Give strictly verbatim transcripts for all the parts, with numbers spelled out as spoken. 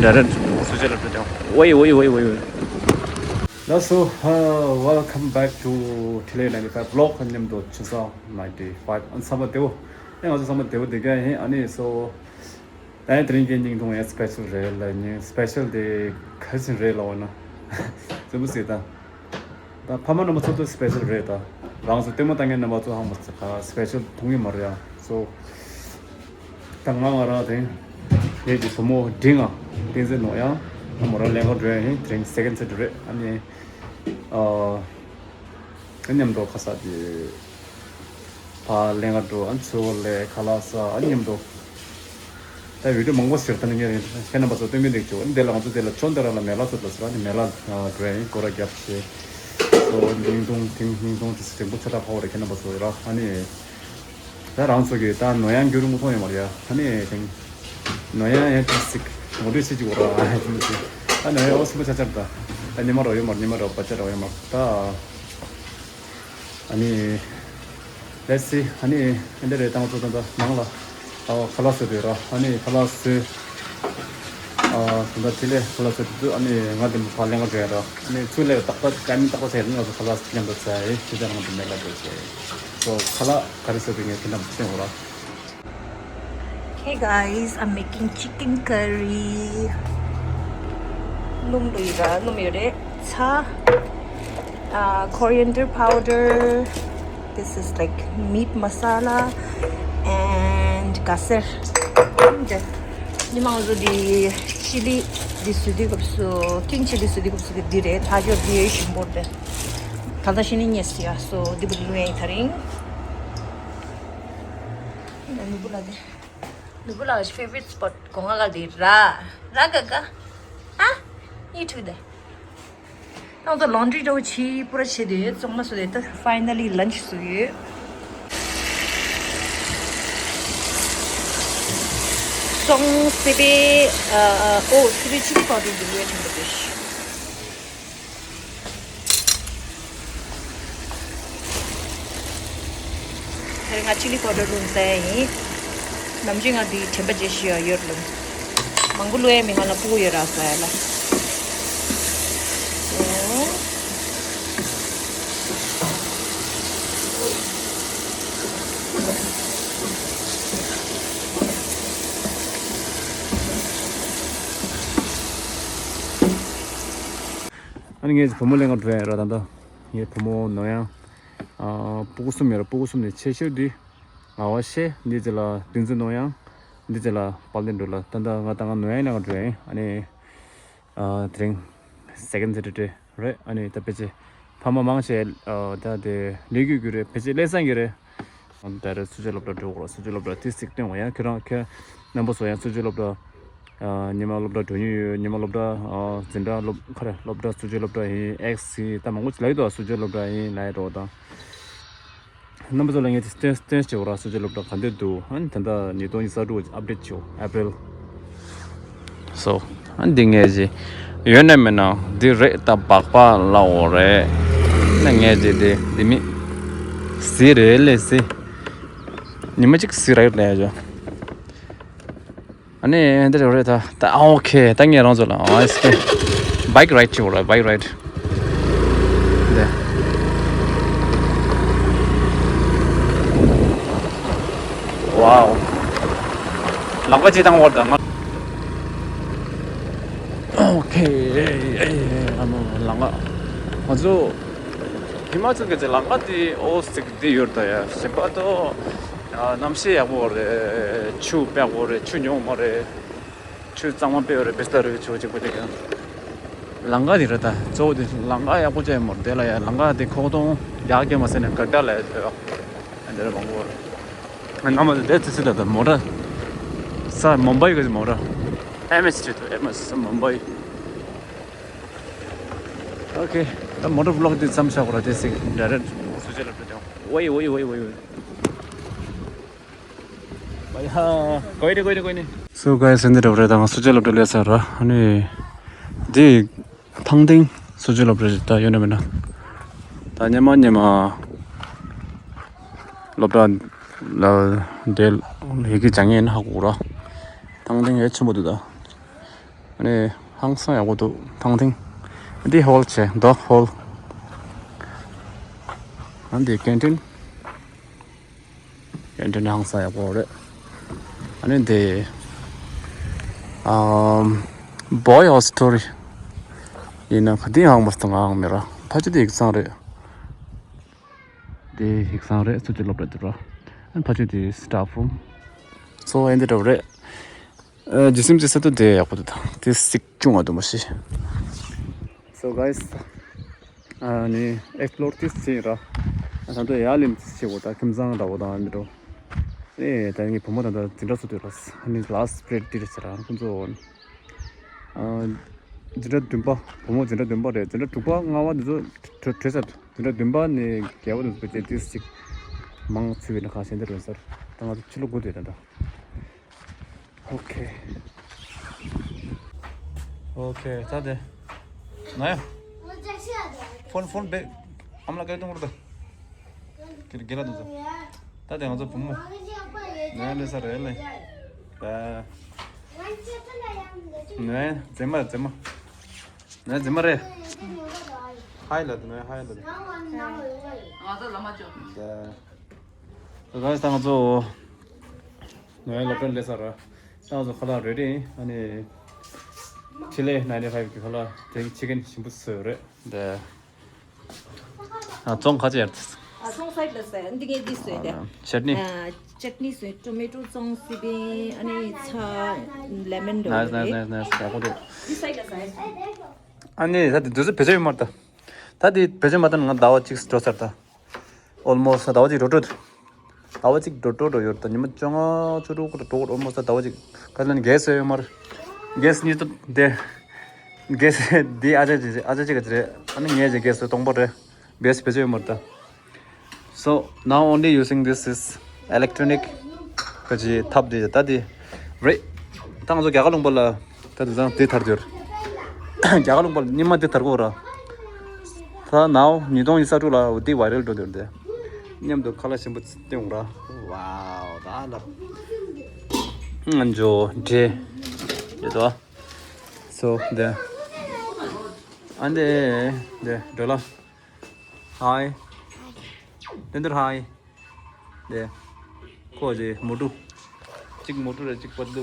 Direct སུ་ཆེ་ལ་འགྲོ་ཀྱང་ཝེ་ཝེ་ཝེ་ཝེ། Hello, so, uh, welcome back to Thilei ninety-five vlog. མཉམ་དུ་ཆུ་ཚོད་ninety-five ཨན་ཚ་བ་དེའོ། ཨེ་ང་ཚོ་ཚང་མ་དེའོ་དེ་ག་ཧེ་ཨ་ནི་སོ། ད་ཡང་དེ་རིང་གི་སྙིང་ཐུང་ཡང་སི་པེ་ཤལ་རེད་ལ། སྙིང་སི་པེ་ཤལ་དེ་ག་ཟིན་རེད་ལ་འོ་ན། ཙི་མོ་ཟིག་ད། ད་ཕ་མ་རྣམ་པ་ཚོ་ད་སི་པེ་ཤལ་རེད་ད། རང་ཚོ་ལྟད་མོ་ལྟ་མཁན་རྣམ་པ་ཚོ་ཧ་མ་ཟ་ག་སི་པེ་ཤལ་མཐོང་གི་མ་རེད་ཡ། སོ། ད་ང་ང་རང་དེ། ངེད་ཀྱི་བུ་མོ་འབྲིང་ང་བསྟན་འཛིན་ནོ་ཡང་། ང་མོ་རང་ལེན་ག་འགྲོ་ཡ་ཡིན། དེ་རིང་སེ་ཀེན་སེ་ཊར་ཌེ་རེད། ཨ་ནི། ཨ། མཉམ་དུ་ཁ་ས་དེ། ཕ་ལེན་ག་འགྲོ། ཨ་ཚུར་ལས་ཁ་ལག་ཟ། ཨ་མཉམ་དུ། ད་བི་ཌིའོ་མང་པོ་ཞིག་ད་ནི་ངས་ཁྱེད་རྣམ་པ་ཚོ་སྟོན་གི་འདུག་ཅོ། འདི་ལ་ང་ཚོ་འདི་ལ་ཆོན་ཏེ་ར་ལ་མེ་ལ་ཚོ་ལ་ཟེར་ཨ་ནི་མེ་ལ་འགྲོ་ཡ་ཡིན། སྒོ་ར་རྒྱབ་བྱས། སོ་སྙིང་ཐུང་ཐིང་སྙིང་ཐུང་དེ་རིང་པོ་ཆ་ད་ཕ་བོ་རེ་ཁྱེད་རྣམ་པ་ཚོ་ར་ཨ་ནི། ད་རང་ཚོ་གི་ད་ནོར་ཡང་རྒྱུ་རུ་མཐོང་ཡོད་མ་རེད་ཡ། ཨ་ནི་དེང་ནོར་ཡང་ཡང་ཏིག་ཙིག་ངོ་སྤྲོད་བྱེད་ཀྱི་འོ་ར་ཨ་ནི་ཅི་མི་ཅི། ད་ནོར་ཡང་འོ་སིམ་པོ་ཆ་ཆར་ད། ད་ཉི་མ་རོ་ཡོད་མ་རེད། ཉི་མ་རོ་པ་ཆ་རོ་ཡོད་མ་རེད་ད། ཨ་ནི། Let's see. ཨ་ནི་ཨ་འདི་རེད། ད་ང་ཚོ་ད་ལྟ་ནང་ལ་ཨ་ཁ་ལག་བཟོས་བསྡད་ར། ཨ་ནི་ཁ་ལག་བཟོས། ཨ་ད་ལྟ་དེ་ལས་ཁ་ལག་བཟོས་བསྡད་དུས་ཨ་ནི་ང་འདི་མོ་ཕར་ལེན་ག་འགྲོ་ཡ་ར། ཨ་ནི་ཚུར་ལས་ཏག་ཏག་ཊའི་མིང་ཏག་ཏག་བྱས་ནས་ང་ཚོ་ཁ་ལག་མཉམ་དུ་ཟ་ཡ་ཡིན། དེ་ལྟར་ང་ཚོ་མེད་ལ་འགྲོ་བྱས། So ཁ་ལག་ག་རེ་བཟོས་འདུག་ངས་ཁྱེད་རྣམས་སྟོན་འོ་ར། Hey guys, I'm making chicken curry. སྣུམ་ལོ་ཡི་ར་སྣུམ་ཡོད་རེད། ཚྭ། Uh, coriander powder. This is like meat masala and ག་སེར། འདི་མང་ཚོ་འདི་ཆི་ལི་འདི་བཟོས་དུས་སྐབས་སུ་ཀིང་ཆི་ལི་བཟོས་དུས་སྐབས་སུ་འདི་རེད། ད་ཅོ་འདི་ཡོད་ཞིམ་པོ་རེད། ད་ལྟ་ཤི་ནི་ཉེས་སི་ཡ། སོ་འདི་བུ་ལུ་ཡ་ཡིན་ད་རིང་། ནུ་བུ་ལ་དེ། ནུ་བུ་ལགས་ཀྱི་ཕེ་ཝ་རིཊ་སི་པོཊ་སྒོ་ང་ལ་དེ་ར། ར་ག་ག་ཨ། ཡིད་འཁྲུག་དེ། ང་ཚོ་ལོན་ཌི་རི་འདྲ་བོ་བྱས་པུ་ར་བྱས་དེ་ཡོད། ཙོང་མ་བཟོས་དེ་ད་ཕའི་ནལ་ལི་ལན་ཆི་བཟོས་ཡོད། ཙོང་སི་པེ། ཨ་ཨ་ཨོ་སི་པེ་ཆི་ལི་པའོ་ཌར་འདི་ལོས་ཐེངས་པ་དེ། ད་རེས་ང་ཆི་ལི་པའོ་ཌར་བླུགས་ཟ་ཡ་ཡིན། ནམ་རྒྱུན་ང་འདི་དྲན་པ་བརྗེད་ཤི་ཡ་ཡོད་ལ། མང་པོ་བླུགས་ཡ་མི་ང་ལ་སྤུ་གུ་ཡོད་ར་ཟ་ཡ་ལ། ཨ་ནི་ངས་བུ་མོ་ལེན་ག་འགྲོ་ཡ་ར། ད་ལྟ་ངའི་བུ་མོ་ནོར་ཡང་ཨ་སྤུ་གུ་གསུམ་ཡོད་ར། སྤུ་གུ་གསུམ་ནས་ཆེ་ཤོས་འདི་ང་བ་ཤེ། འདི་ཅི་ལ་བདུན་ཚོད་ནོར་ཡང་། འདི་ཅི་ལ་དཔལ་ལྡན་འགྲོ་ལ། ད་ལྟ་ང་ད་ང་ནོར་ཡང་ལེན་ག་འགྲོ་ཡིན། ཨ་ནི་ཨ་དེ་རིང་སེ་ཀེན་སེ་ཊར་ཌེ་རེད། ཨ་ནི་ད་ཕལ་ཆེར་ཕ་མ་མང་ཆེ་ཨ་ད་དེ་ལས་རྒྱུ་རྒྱུ་རེད། ཕལ་ཆེར་ལས་སང་གི་རེད། ད་རེས་སུ་ཇོ་སློབ་གྲྭ་འགྲོ་དགོས་ར། སུ་ཇོ་སློབ་གྲྭ་ཏི་སིག་སྟོན་དགོས། ཡང་ཁྱེད་རང་ཁྱེད་རྣམ་པ་ཚོ་ཡང་སུ་ཇོ་སློབ་གྲྭ་ཨ་ཉི་མ་སློབ་གྲྭ་འགྲོ་མྱོང་ཡོད། ཉི་མ་སློབ་གྲྭ་ཨ་འཛིན་གྲྭ་སློབ་ཁ་རེ་སློབ་གྲྭ་སུ་ཇོ་སློབ་གྲྭ་ཡིན། ཨེག་སི་ད་མང་པོ་ཅིག་ལ་ཡོད་དོ། སུ་ཇོ་སློབ་གྲྭ་ཡིན་ལ་ཡོད་དོ། ད་རྣམ་པ་ཚོ་ལ་ངས་སྟོན་སྟོན་བྱེད་དགོས་ར། སུ་ཇོ་སློབ་གྲྭ་ག་འདྲ་འདུག་ཨ་ནི་ད་ལྟ་ཉིས་སྟོང་ཉི་ཤུ་རྩ་དྲུག་ཨབ་ཌེཊ་བྱེད་དགོས། ཨེ་པི་རལ། སོ། ཨ་འདི་ངས་ཅི། ཡོད་ན་མེད་ན་འདི་རེད། ད་སྦག་སྦག་ལ་འོ་རེད། ན་ངས་ཅི་འདི་འདི་མི། སི་རེད་ལེ་སི། ཉི་མ་གཅིག་སི་རེད་ལེ་ཡ། ཨ་ནི་འདི་རེད་ད། ད་ཨ་ཨོ་ཁེ། ད་ངས་རང་ཚོ་ལ་ཨ་སི་ཀེ་བྷའིཀ་རའིཌ་བྱེད་འོ་ར། བྷའིཀ་རའིཌ། འདི། ཝའོ། ལམ་ཁ་ཅིག་དང་བར་དང་། ཨོ་ཁེ། ཨེ་ཨེ་ཨ་མ་ལམ་ཁ། ང་ཚོ་ཧི་མ་ཅལ་གྱི་ལམ་ཁ་དེ་ཨོ་སི་ཀེ་འདི་ཡོད་ད་ཡ། གཞན་པ་དོ་གནམ་གཤིས་ཡག་པོ་རེད། ཆུ་དཔེ་ཡག་པོ་རེད། ཆུ་ཉུང་མ་རེད། ཆུ་གཙང་མ་དཔེ་ཡོད་རེད། བེ་སྟ་རུ་ཆུ་གཅིག་པོ་དེ་ག་ལམ་ཁ་དེ་རེད་ད། གཙོ་བོ་དེ་ལམ་ཁ་ཡག་པོ་ཅན་མོ་རེད། དེ་ལ་ཡ་ལམ་ཁ་དེ་ཁོག་སྟོང་རྒྱག་རྒྱག་མ་ཟེར་ནས་ག་འདྲ་ལ་ཡ་ཟེར་བ་འདི་རེད་མང་པོ་རེད། ང་མ་དེ་ཚེ་ཚེ་ད་ད་མོ་ཊ་ས་མུམ་བྷའི་གི་མོ་ཊ་ཨེམ་ཨེས་ཅེ་དུ་ཨེམ་ཨེས་མུམ་བྷའི། ཨོ་ཁེ། ད་མོ་ཊ་བི་ལོག་དེ་མཚམས་བཞག་གོ་ར། དེ་སིག་ཌའི་རེཀཊ་སུ་ཇོ་སློབ་གྲྭ་དེ་ཝེ་ཝེ་ཝེ་ཝེ་ཝེ། ཨ་ཡ། གོ་ཡི་ནི་གོ་ཡི་ནི་གོ་ཡི་ནི། སོ་ག་ཡི་སེ་འདི་འདྲ་བ་རེད། ད་ང་སུ་ཇོ་སློབ་གྲྭ་སླེབས་ཚར་ར། ཨ་ནི་འདི་ཐང་སྟེང་སུ་ཇོ་སློབ་གྲྭ་རེད། ད་ཡོད་ན་མེད་ན། ད་སྙེ་མ་སྙེ་མ་སློབ་གྲྭ་ལ་དེ་ཡི་གེ་སྦྱང་ཡས་ན་ཧ་གོ་ར། ཐང་སྟེང་ཡ་ཆེན་པོ་འདུག་ད། ནི་ཧང་སང་ཡག་པོ་འདུག་ཐང་ཐིང་། འདི་ཧོལ་བྱས་འདུག་ཧོལ། ཨ་འདི་ཀེན་ཊིན། ཀེན་ཊིན་ཧང་སང་ཡག་པོ་རེད། ཨ་ནི་འདི་ཨམ་Boy Hostel་ཡིན་ན་ག་འདི་ཧང་མ་སྟོང་ངའང་མེད་ར། ཕ་ཆུ་འདི་ཡིག་ཚང་རེད། འདི་ཡིག་ཚང་རེད། སུ་ཅི་སློབ་གྲྭ་འདི་ར། ཨ་ཕ་ཆུ་འདི་staff room། སོ་ཨེ་འདི་འདྲ་རེད། ཨ་ཇི་སིམ་ཇི་ས་དུ་དེ་ཡག་པོ་འདུག་ད་དེ་སིག་ཅུང་ང་དུ་མ་ཤི། So guys, ཨ་ནི་explore་ཏིས་ཅི་ར། ཨ་ད་དུ་ཡ་ལིམ་ཅི་བོ་ད་ཁྱིམ་ཚང་འདྲ་བོ་དང་མི་འགྲོ། ཨེ་ད་ངའི་བུ་མོ་དང་ད་འཛིན་གྲྭ་སུ་དུ་ར། ཨ་ནི་last spread་ཏི་ར་ཟེར་ར་ཁོང་ཚོ། ཨ་འཛིན་གྲྭ་བདུན་པ། བུ་མོ་འཛིན་གྲྭ་བདུན་པ་རེད། འཛིན་གྲྭ་དྲུག་པ་ལྔ་པ་འདི་ཚོ་གྲོལ་གྲོལ་ཚར་འདུག་འཛིན་གྲྭ་བདུན་པ་ནས་བརྒྱད་པ་དུ་བར་དུ་ཏིས་ཅིག་མང་ཚུད་པའི་ནང་ཁ་ཤས་འདི་རེད་ཟེར། ད་ང་ཚོ་ཕྱི་ལོགས་སྒུག་བསྡད་ད་ད། Okay. Okay, ད་དེ། ན་ཡ། ཕོན་ཕོན་བེ། ཨམ་ལ་ཀའི་ཏུང་རུ་ད། ཀིར་གེ་ལ་དུང་ཚོ། ད་དེ་ང་ཚོ་བུ་མོ། ན་ཡ་ལེ་ས་རེ་ལེ། ད། ན་ཡ་ཛེ་མ་ཛེ་མ། ན་ཡ་ཛེ་མ་རེ། ཧའི་ལ་དུ་ན་ཡ་ཧའི་ལ་དུ། ང་ཚོ་ལ་མ་ཅོ། ད། ད་ག་ས་ང་ཚོ། ང་ཡང་སློབ་གྲྭ་སླེབས་ཚར་ར། ད་ང་ཚོ་ཁ་ལག་རེ་ཌི་ཡིན། ཨ་ནི། ཆི་ལི་ནའིན་ཊི་ཕའིབ་གི་ཁ་ལག་དེ་ཅི་ཀེན་ཞིམ་པོ་བཟོས་རེད། དེ། ཨ་ཙོང་ཁ་ཅིག་ཡར། ཨ་ཙོང་སའིཌ་ལ་ཟ། འདི་ངས་འདི་བཟོས་ཏེ། ཨ་ཅེ་ནི། ཨ་ཅེ་ནི་བཟོས། ཊོ་མེ་ཊོ་ཙོང་སི་པིང་ཨ་ནི་ཚྭ་ལེ་མོན་འདྲ་བོ་ནའིས་རེད། ནའིས་ནའིས་ཡག་པོ་འདུག་འདི་སའིཌ་ལ་ཟ། ཨ་ནི་ད་དེ་དུས་ཚོད་བེད་སྤྱོད་ཡོད་མ་རེད་ད། ད་དེ་བེད་སྤྱོད་མ་བཏང་ན་ང་ཟླ་བ་གཅིག་འགྲོ་ཚར་ད། Almost ཟླ་བ་གཅིག་འགྲོ་འགྲོ། ཟླ་བ་གཅིག་འགྲོ་འགྲོ་འགྲོ་ཡོད་ད། ཉི་མ་བཅོ་ལྔ་བཅུ་དྲུག་འགྲོ་འགྲོ། Almost ཟླ་བ་གཅིག་ག་ལན་གེ་སི་ཡོད་མ་རེད། གེ་སི་ཉིས་སྟོང་དེ། གེ་སི་འདི་ཨ་ཅག་ཅིག་ཨ་ཅག་ཅིག་ག་ཅི་རེད། ཨ་ནི་ངས་ཅིག་གེ་སི་སྟོང་པ་རེད། གེ་སི་བེད་སྤྱོད་ཡོད་མ་རེད་ད། So now only using this is electronic ག་ཅི་ཐབ་དེ་ད་དེ་རེད། ད་ང་ཚོ་རྒྱ་གར་ལུང་པ་ལ། ད་དེ་ཚང་དེ་དར་དུས། རྒྱ་གར་ལུང་པ་ཉི་མ་དེ་དར་གོ་ར། ད་ནའོ་ཉིས་སྟོང་ཉི་ཤུ་རྩ་དྲུག་ལ་འོ་དེ་བའི་རལ་འགྲོ་དུས་དེ། མཉམ་དུ་ཁ་ལག་ཞིམ་པོ་སྟེར་འོང་ར། Wow ད་ལ། ང་ཇོ་འདྲེ། འདྲེ་དོ། So དེ། ཨ་འདེ། དེ་འགྲོ་ལ། Hi. དེ་འདིར་hi. དེ། ཁོ་ཅི་མོ་ཊུ། གཅིག་མོ་ཊུ་རེད་གཅིག་པ་ལུ།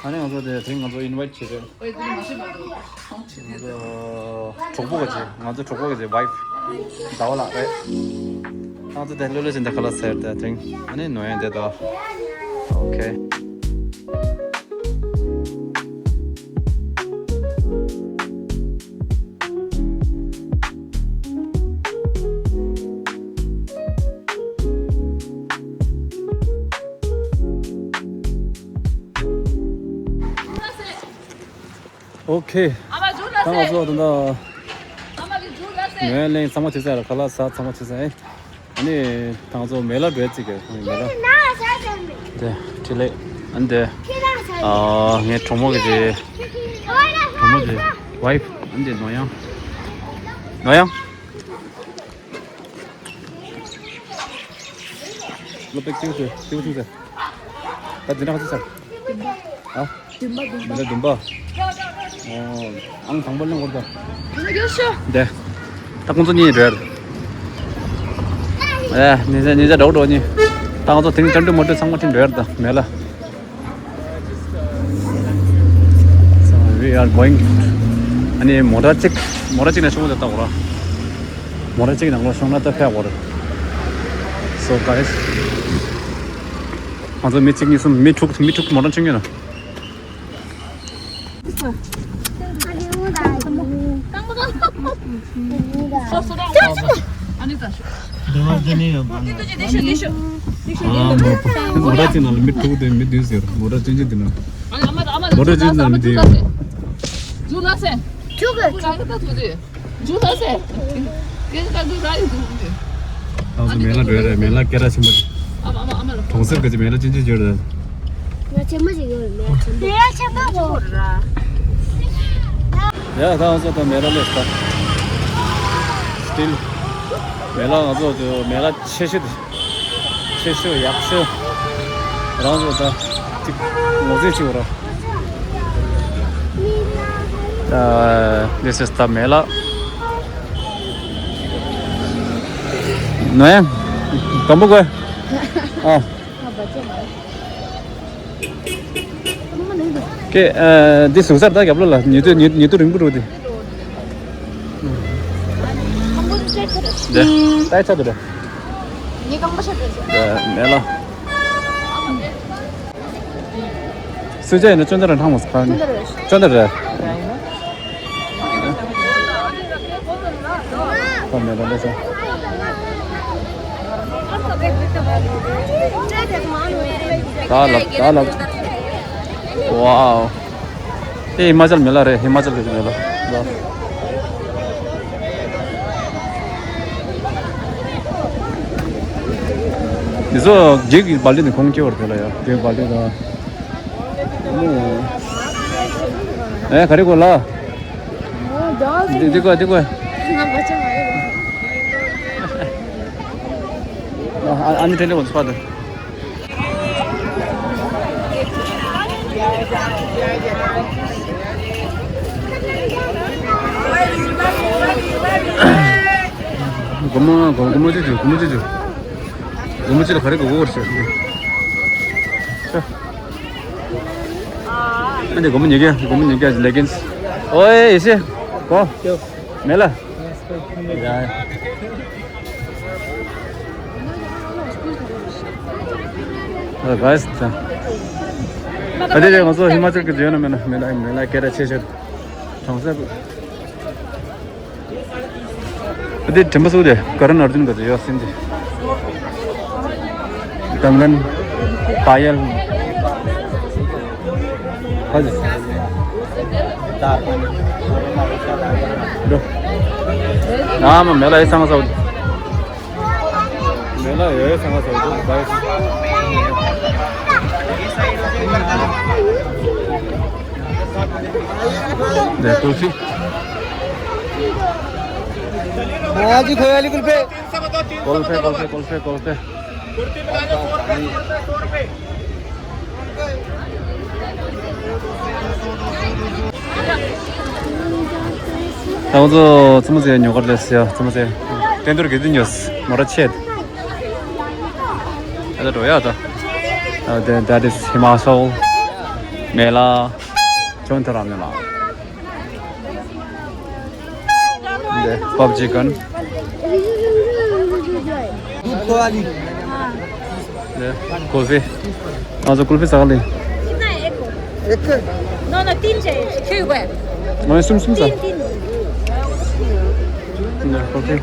ཨ་ནི་ང་ཚོ་དེ་དེ་ང་ཚོ་ཨིན་ཝའིཊ་བྱེད་རེད། ང་ཚོ་གྲོགས་པོ་ག་ཅི་ང་ཚོ་གྲོགས་པོ་ག་ཅི་ཝའིཕ་ཟླ་བ་ལགས་རེད། ང་ཚོ་དེ་ལོ་ལོ་ཅན་དེ་ཁ་ལག་ཟེར་དེ་དེ་ཨ་ནི་ནོ་ཡན་དེ་དོ། Okay. Okay. ད་ང་ཚོ་ད་ལྟ་ངའི་གླེང་ཚང་མ་བྱེད་ཚར། ཁ་ལག་ཟ་ཚང་མ་བྱེད་ཚར། ཨ་ནི་ད་ང་ཚོ་མེ་ལ་འགྲོ་ཡ་ཅིག་གི་མེ་ལ། དེ་ཁྲི་ལེ། ཨ་ནི་དེ། ཨ་ངའི་གྲོགས་མོ་གི་དེ། གྲོགས་མོ་གི་ཝའིཕ། ཨ་ནི་དེ་ནོ་ཡང་། ནོ་ཡང་། ལོ་པེག་ཅིག་ཅིག་ཅིག་ཟེར། ད་འཛིན་གྲྭ་ག་ཚོད་ཚར། ཨ། བདུན་པ་བདུན་པ། མི་ལ་བདུན་པ། ཨོ། ཨང་དང་པོ་གླེང་བར་ད། ཡོ་ཤོ། འདི། ད་ཁོང་ཚོ་གཉིས་འགྲོ་ཡར། ཨེ་ཉི་ཤུ་ཉི་ཤུ་འགྲོ་འགྲོ་གཉིས། ད་ང་ཚོ་དེང་ཅམ་དུ་མ་འགྲོ་ཚང་མ་ཁྲིད་འགྲོ་ཡར་ད་མེ་ལ། So we are going. ཨ་ནི་མོ་ཊ་གཅིག་མོ་ཊ་གཅིག་ནས་ཤོག་ད་ལྟ་གོ་ར། མོ་ཊ་གཅིག་ནང་ལོགས་ཤོང་ན་ད་ཕེབས་གོ་ར། So guys. ང་ཚོ་མི་གཅིག་གཉིས་གསུམ་མི་དྲུག་མི་དྲུག་མོ་ཊ་ཁྲིད་ཀྱི་ཡོད་ན། མོ་ཊ་གཅིག་ནང་ལ་མི་དྲུག་དེ་མི་བདུན་ཟེར། མོ་ཊ་གཅིག་ནང་ལ་མི་བདུན་ཡོད། མོ་ཊ་གཅིག་ནང་ལ་མི་བདུན་ཡོད། ང་ཚོ་མེ་ལ་འགྲོ་རེད། མེ་ལ་སྐད་གྲགས་ཆེན་པོ། གྲོང་གསེབ་ག་ཅི་མེ་ལ་ཅན་ཅན་འགྲོ་རེད། ང་ཆེན་པོ་ཞིག་ཡོད་རེད། མེ་ལ་ཆེན་པོ། མེ་ལ་ཆེན་པོ་གོ། ཡ་ད་ང་ཚོ་ད་མེ་ལ་སླེབས་ད། Still མེ་ལ་ང་ཚོ་ད་མེ་ལ་ཆེ་ཤོས་དེ། ཆེ་ཤོས་ཡག་ཤོས། རང་ཚོ་ད། ངོ་ཚེ་ཆེ་བ་ར། Uh, this is the Mela. ནོ་ཡང་དང་པོ་གོ། ཨ། ཀེ་ཨ་འདི་ཟུག་གཟེར་ད་རྒྱབ་ལོགས་ལ་ཉེ་དུ་ཉེ་ཉེ་དུ་རིང་པོ་འགྲོ་དེ། འདི་ལྟའི་ཆ་དུ་རེད། ངས་རྐང་པ་ཤ་དྲོད་ཟེར། མེ་ལ། སུས་བྱས་ཡིན་ན་ཅོན་ཏ་ར་ཐང་མོ་སི་ཁ་ནི། ཅོན་ཏ་ར། ཅོན་ཏ་ར། ཁ་མེ་ར་ལེ་ས། ད་ལབ་ད་ལབ། ཝའོ། དེ་ཧི་མ་ཅལ་མེ་ལ་རེད། ཧི་མ་ཅལ་གྱི་མེ་ལ། འདི་ཚོ་བགེགས་ཀྱི་སྦལ་ཏི་ནི་ཁོང་སྐྱེ་བར་དེ་ལ་ཡ་བགེགས་སྦལ་ཏི་དང་། ཨེ་ག་རེ་གོ་ལ། འདི་འདི་གོ་འདི་གོ། ཨ་ཨ་ནི་ཏྲེ་ལེ་གོ་སྤ་དུ། སྒོར་མོ་སྒོར་མོ་གཅིག་བྱོས། སྒོར་མོ་གཅིག་བྱོས། སྒོར་མོ་གཅིག་ལ་ག་རེ་དགོས་སྐོར་ཟེར། ཨ་འདི་སྒོར་མོ་ཉིས་བརྒྱ། སྒོར་མོ་ཉིས་བརྒྱ་ལེ་གིན་སི། ཨོའེ་ཡེ་ཤེས་གོ། མེ་ལ། ཡ། ཨ་ག་ས། ད་དེ་རེད། ང་ཚོ་ཧི་མ་ཅལ་གྱི་རྗེས་ན་མེད་ན་མེད་ན་མེད་ན་སྐད་གྲགས་ཆེ་ཤོས་གྲོང་གསེབ། ད་དེ་དྲན་པ་སུ་དེ་ཀ་རན་ཨར་ཇུན་ག་ཚོད་ཡོད་སྲིད་དེ། གངྒན། པ་ཡལ། ཧ་ཇི། འགྲོ། ཨ་མ་མེ་ལ་ཡི་ཚང་ས། མེ་ལ་ཡོད་ཚང་ས་འདུག་ཟེར། འདི་ཀུལ་ཕི། हाँ जी, खोए वाली कुल्फी। कुल्फी, कुल्फी, कुल्फी, कुल्फी। ད་ང་ཚོ་རྩེད་མོ་རྩེ་ཉོ་གར་སླེབས་ཡ། རྩེད་མོ་རྩེ། ཏན་ཏུར་གི་འདི་ཉོས། མོ་ར་ཆེད། ཨ་ད་འགྲོ་ཡ་ད། ཨ་ད་that is ཧི་མ་ཅལ། མེ་ལ། ཅོན་ཏ་ར་མེ་ལ། འདི་པབ་ཇི་གན། दूध को वाली। འདི་ཀུལ་ཕི། ང་ཚོ་ཀུལ་ཕི་ཟ་ག་ལེ། कितना है एक को? एक। नो नो, तीन चाहिए। छह हुआ है। ང་གསུམ་གསུམ་ཟ། तीन तीन। འདི་ཀུལ་ཕི།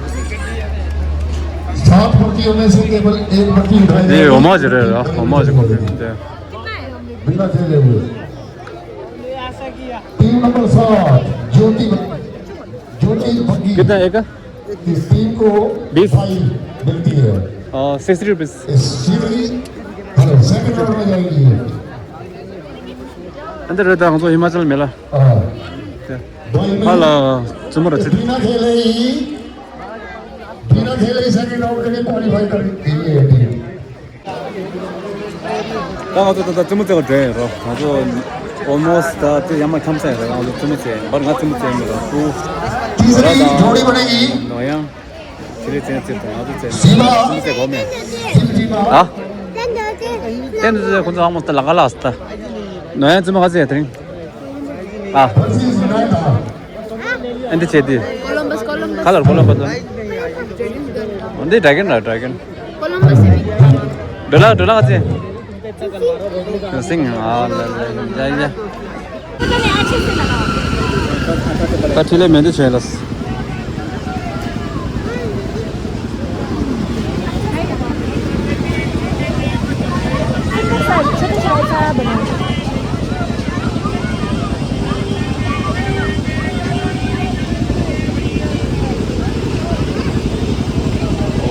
सात पत्तियों में से केवल एक पत्ती उठाई འདི་འོ་མ་ཇི་རེད། འོ་མ་ཇི་ཀུལ་ཕི་འདི། कितना है? बिना खेले हुए। टीम नंबर सात, ज्योति, ज्योति बग्गी। कितना एक? इस टीम को बीस। फाइव मिलती है। Sixty rupees. इस सीढ़ी, हेलो, सेकंड राउंड में जाएगी। ཨ་འདི་རེད། ད་ང་ཚོ་ཧི་མ་ཅལ་མེ་ལ། हाँ। ཧ་ལ་ཙུ་མོ་ར་ཚིག། बिना खेले ही, बिना खेले ही सेकंड राउंड के लिए क्वालिफाई कर गई है टीम। ད་ང་ཚོ་ད་ལྟ་རྩེད་མོ་རྩེ་བར་འགྲོ་ཡིན་རོ། ང་ཚོ་ཨོལ་མོ་སི་ད་དེ་ཡར་མར་འཁྱམ་ས་ཡིན་རེད། ང་ཚོ་རྩེད་མོ་རྩེ་ཡིན་པར། ང་རྩེད་མོ་རྩེ་ཡིན་མི་རོ། ཧུ། ཇོ་ར་དང་ནོ་ཡང་། ཆི་ལི་རྩེ་རྩེ་དང་ང་ཚོ་རྩེ་རྩེ་གོ་མེད། ཨ། ཏན་ཏན་ཁོ་ཚོ་ཨོལ་མོ་སི་ད་ལ་ག་ལ་སི་ད། ནོ་ཡང་རྩེད་མོ་ག་ཚོད་ཡ་དེ་རིང་། ཨ། ཨ་འདི་བྱེད་དུས། ཀོ་ལོམ་བྷས། ཀོ་ལོམ་བྷས། ཁ་ལར་ཀོ་ལོམ་བྷས་དང་། འདི་ཌ་གོན་ར་ཌ་གོན། ཀོ་ལོམ་བྷས་ཟེར་མི། ཌོ་ལར་ཌོ་ལར་ག་ཚོད། སིང་ཨ་ལ་ལ་ཡ་ཡ། ད་ཁྲི་ལས་མེད་འདི་བྱས་ལ།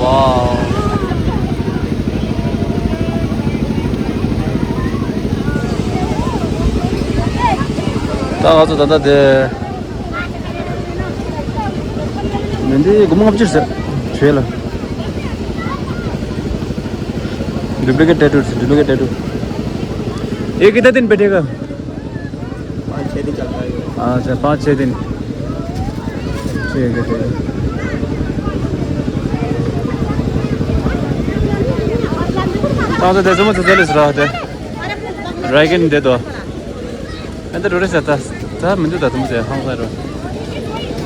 ཝའོ། ད་ང་ཚོ་ད་ལྟ་དེ། མི་འདི་སྒོར་མོ་ལྔ་བཅུ་ཟེར། བྱོས་ལ། ཌུབ་ལི་ཀེ་ཊི་ཊེ་ཊུ་ཟེར། ཌུབ་ལི་ཀེ་ཊི་ཊེ་ཊུ། ये कितने दिन बैठेगा? पाँच छः दिन चलता है। अच्छा, पाँच छः दिन। ठीक है, ठीक है। ད་ད་དེ་ཚོ་མ་ཚོ་དེ་ལས་ར་དེ། རེ་གིན་དེ་དོ། ཨ་ད་རོ་རེ་ས་ད། ད་མི་འདུག་ད་དུ་མ་ཚེ་ཧང་སང་རོ།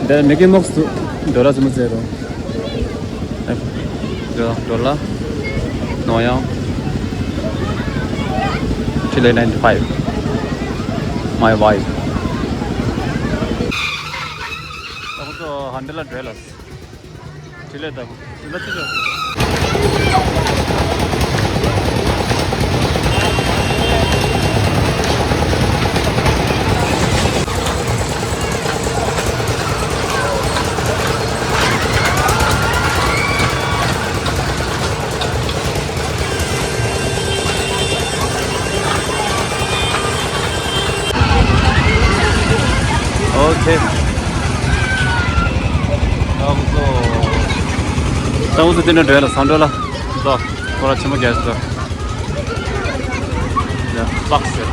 དེ་མི་ཀི་མོག་སི་དུ་ཌོ་ལར་ཚོ་མ་ཚེ་རོ། ཨེ། ཌོ་ལར། ནོ་ཡང་། Chile ninety five. My wife. ད་ཁོ་ཚོ་ཧན་ཌེ་ལ་འགྲོ་ལ། དེ་ལས་ད། དེ་ལ་ཅི་ལ། ཨོ་ཁེ། ད་འུ་ཚོ། ད་འུ་ཚོ་དེ་འདྲ་འགྲོ་ཡ་ལ་སང་འགྲོ་ལ། འགྲོ། ཁོ་ར་ཆེན་མོ་རྒྱལ་སོ། ཡ། སྤགས་ཟེར།